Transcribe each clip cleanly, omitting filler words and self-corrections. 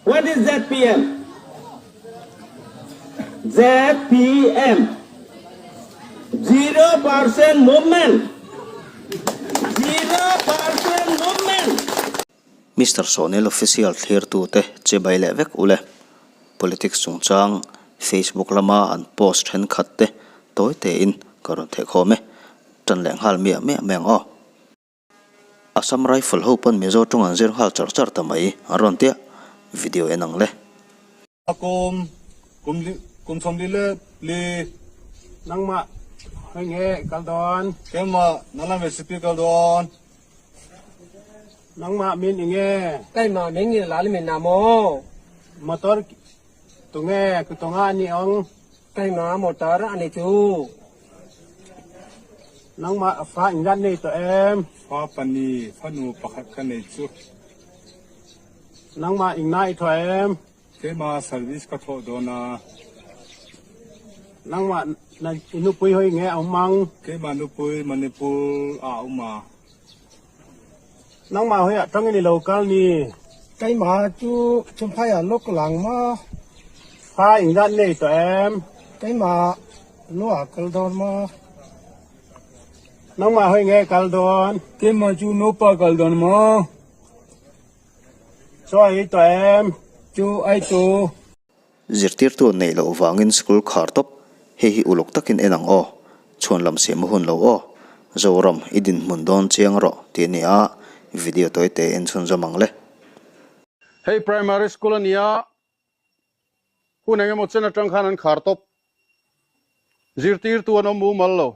What is ZPM? ZPM. 0% movement. 0% movement. Mister Sonel Official thlirtute che bai leh vek ule. Politics chungchang Facebook lama an post thenkhat te tawi tein ka rawn theh khawm e. Tan leh nghal miah miah mai ang aw. Assam Rifle ho pawn Mizo tawng an zir nghal char char ta mai an rawn tia video en ang le. A kum kum kum 40 le li. Nangmah hoi nge kal dawn? Keimah Nalam recipe kal dawn. Nangmah min i nge? Keimah min i lal min a maw? Motor tunge kutunga a nih ang? Keimah motor a ni chu. Nangmah fa inzat nei tawh em? Fa pahnih, fanu pakhat ka nei chu. Nangmah ingna i thawh em? Keimah service ka thawh dawn a. Nangmah na i nupui hawi nge a awm ang? Keimah nupui Manipur ah a awm a. Nangmah hawi ah tangin i lo kal ni? Keimah chu Champhai ah lawk lang maw? Fa inzat nei tawh em? Keimah Lua kal dawn maw? Nangmah hawi nge kal dawn? Keimah chu Nopa kal dawn maw? Chaw a ei tawh em? Chaw a ei tawh. Zirtirtu neih loh vangin school khar tawp, hei hi uluk takin en ang aw, chhuan lam siam a hun lo aw, Zoram i dinhmun dawn chiang rawh tih a ni a, video tawi te en chhunzawm ang le. Hei primary school a nia, Hun eng emaw chen atang khan an khar tawp. Zirtirtu an awm mumal lo.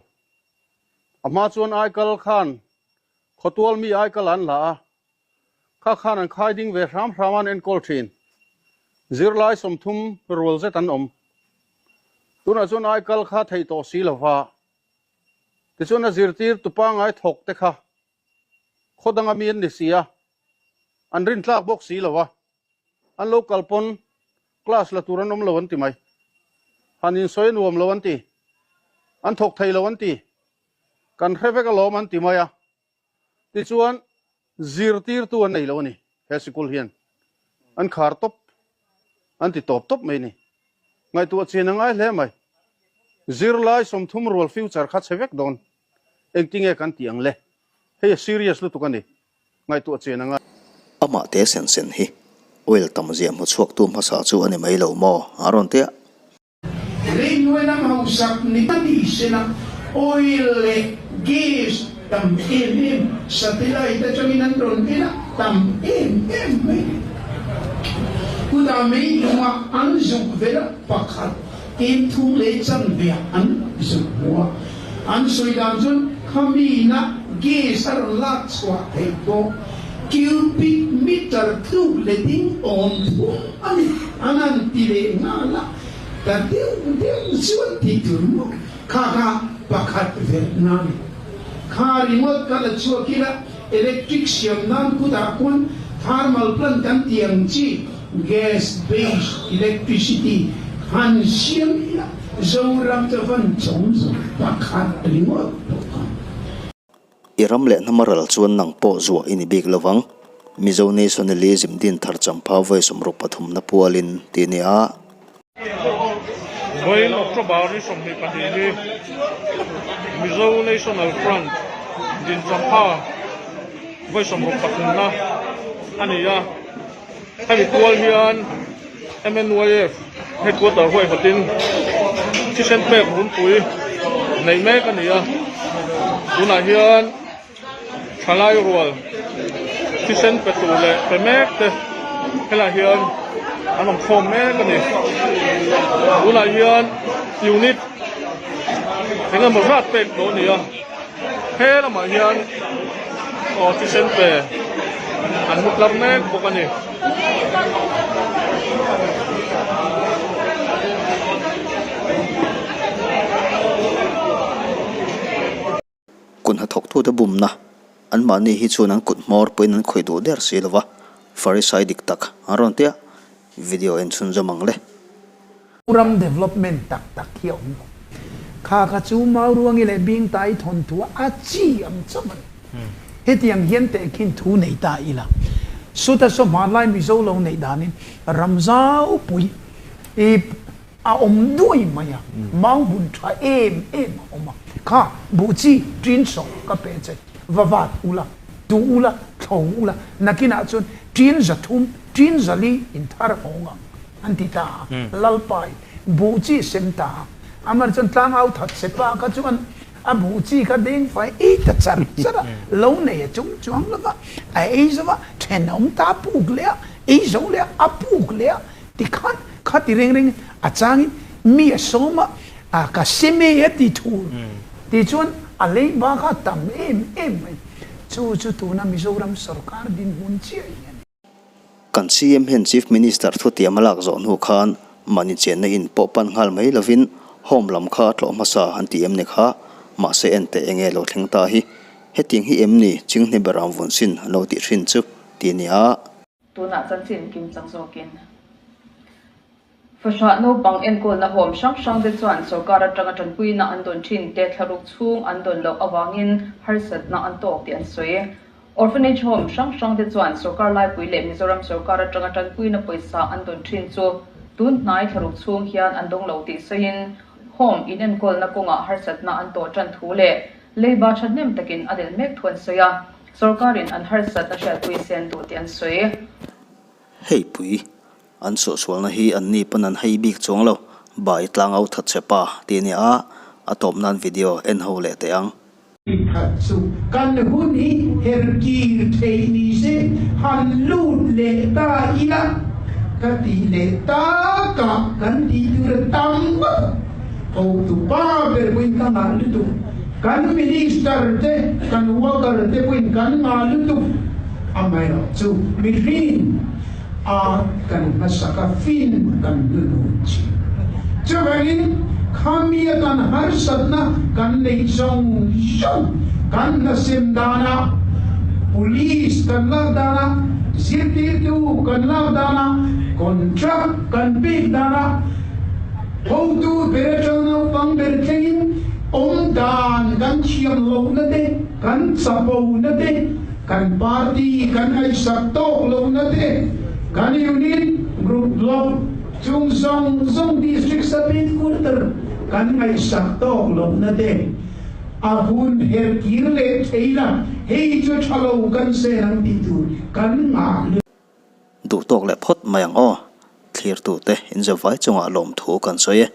A hma chuan aikal khan khawtual mi aikal an la a, kha khan an khai ding ve hram hram a an enkawl thin. Zirlai 30 rual zet an awm. Tunah chuan aikal kha theih tawh si lova, tichuan a zirtirtu pangngai thawk te kha khaw danga mi an ni si a, an rintlak bawk si lova. An lo kal pawn class la tur an awm lo an ti mai. Han insawi a nuam lo an ti. An thawk thei lo an ti. Kan hre vek alawm an ti mai a. Tichuan zirtirtu an nei lo a ni he sikul hian. An khar tawp, an ti tawp tawp mai a ni. Ngaihtuah chian a ngai hle mai. Zirlai 30 rual future kha chhe vek dawn. Engtinge kan tih ang le? Hei a serious lutuk a ni. Ngaihtuah chian a ngai. Amah te sen sen hi oil tam zia hmu chhuaktu hmasa chu a ni mai lo maw? A rawn ti a. Railway lam hausak ni ta ni sela oil leh gas tam em em satellite atangin an rawn en a, tam em em mai ni. Kutah mei lungah an zuk vel a, pakhat kem thum leh chanve ah an zuk hmu a. An sawi dan chuan khamiina gas a rawn lak chhuah theih pawh cubic meter tluk letin awm thum a ni an han ti leh nghal a, ta deuh deuh chu an ti tur maw? Kha kha pakhat verhna a ni. Kha ringawt ka la chhuak ila electric siam nan kutah khuan thermal plant kan tih ang chi Gas based electricity han siam ila Zoram chu van chawm pakhat ringawt pawh kha. I ram leh hnam a ral chuan nang pawh zuah i ni bik lo vang. Mizo Nationalism din thar champha vawi 63 na pualin tih a ni a. Vawiin October ni 22 hi Mizo National Front din champha vawi 63 na a ni a. Hemi kual hian MNYF headquarter huaihawtin thisen pek runpui neih mek a ni a, tunah hian thalai rual thisen pe tur leh pe mek te helaiah hian an awm khawm mek a ni. Tunah hian unit eng emaw zat pek tawh a ni a. He lamah hian aw thisen pe an hmu tlar mek bawk a ni. Kut hnathawktute bumna anmahni hi chuan an kut hmawr pawhin an khawih duh der si lova, Farisai dik tak an rawn tia video en chhunzawm ang le. Ram development tak tak hi a awm lo. Kha kha chu Mauruangi leh Bingtai thawnthu a chi ang chauh a ni. Hetiang hian tehkhin thu nei ta ila. Suta saw hmanlai Mizo lo neih danin ram zau pui i a awm duai mai a, mau hmun tha em em a awm a. Kha buh chi ṭin sawh ka pe che, va vat ula, tu ula, thlo ula, nakinah chuan ṭin 300, ṭin 400 in thar hawng ang an ti ta a. Lalpa in buh chi sem ta a, amah chuan tlangau that che pa kha chuan a buh chi kha deng fai ei ta char char a, lo nei a chung chuang lo va, a ei zo va, thenawm ta puk leh a, ei zo leh a, a puk leh a, Tikhan kha ti reng reng a changin mi a sawm a, a ka sem e a ti thur. Tichuan a leiba kha a tam em em mai. Chu chu tuna Mizoram sorkar dinhmun chiah hi a ni. Kan CM hian Chief Minister thutiam a lak zawh hnu khan mahni chenna in pawh pan nghal mai lovin Home lam kha a tlawh hmasa an ti em ni kha? Mahse enteh enge lo thleng ta hi? Hetiang hi em ni Chinghne Beram vun sin an lo tih thin chu ti nia. Tunah chanchin kim chak zawkin Fahrah naupang enkawlna home hrang hrang te chuan sorkar atanga tanpuina an dawn thin te thlaruk chhung an dawn loh avangin harsatna an tawk tih an sawi. Orphanage home hrang hrang te chuan sorkar laipui leh Mizoram sorkar atanga tanpuina pawisa an dawn thin chu tun hnai thlaruk chhung hian an dawng lo tih sawiin home inenkawlna kawngah harsatna an tawh tan thu leh leiba thahnem takin a del mek thu an sawi a. Sorkarin an harsat a hriatpui sen duh tih an sawi. Hei pui, an suahsualna hi an ni pawn an hei bik chuang lo, bai tlang au that che pa tih a nia, a tawp nan video en ho leh teh ang. Khat chu kan hun hi her kir theih ni se han lut leh ta ila ka tih leh takah kan tih tur a tam ngawt. Hotu pa ber pawhin ka ngah lutuk. Kan minister te, kan worker te pawhin kan ngah lutuk. Amaherawh chu mihring a kan hmasak a fin kan hnunun chin. Chuvangin khami a kan harsatna kan neih zawng zawng kan hnasem danah, police kan lak danah, zirtirtu kan lak danah, contract kan pek danah, Hotu ber atang naupang ber thlengin awm dan kan thiam lohna te, kan chapona te, kan party kan ngaihsak tawk lohna te, kan unit, group, block chung zawng zawng district sub headquarter kan ngaihsak tawk lohna te a hun her kir leh thei la, hei chu tha lo kan sen ang tih tur kan ngah lutuk. Duh tawk leh phawt mai ang aw. Thlirtute inzawvai chungah lawmthu kan sawi e.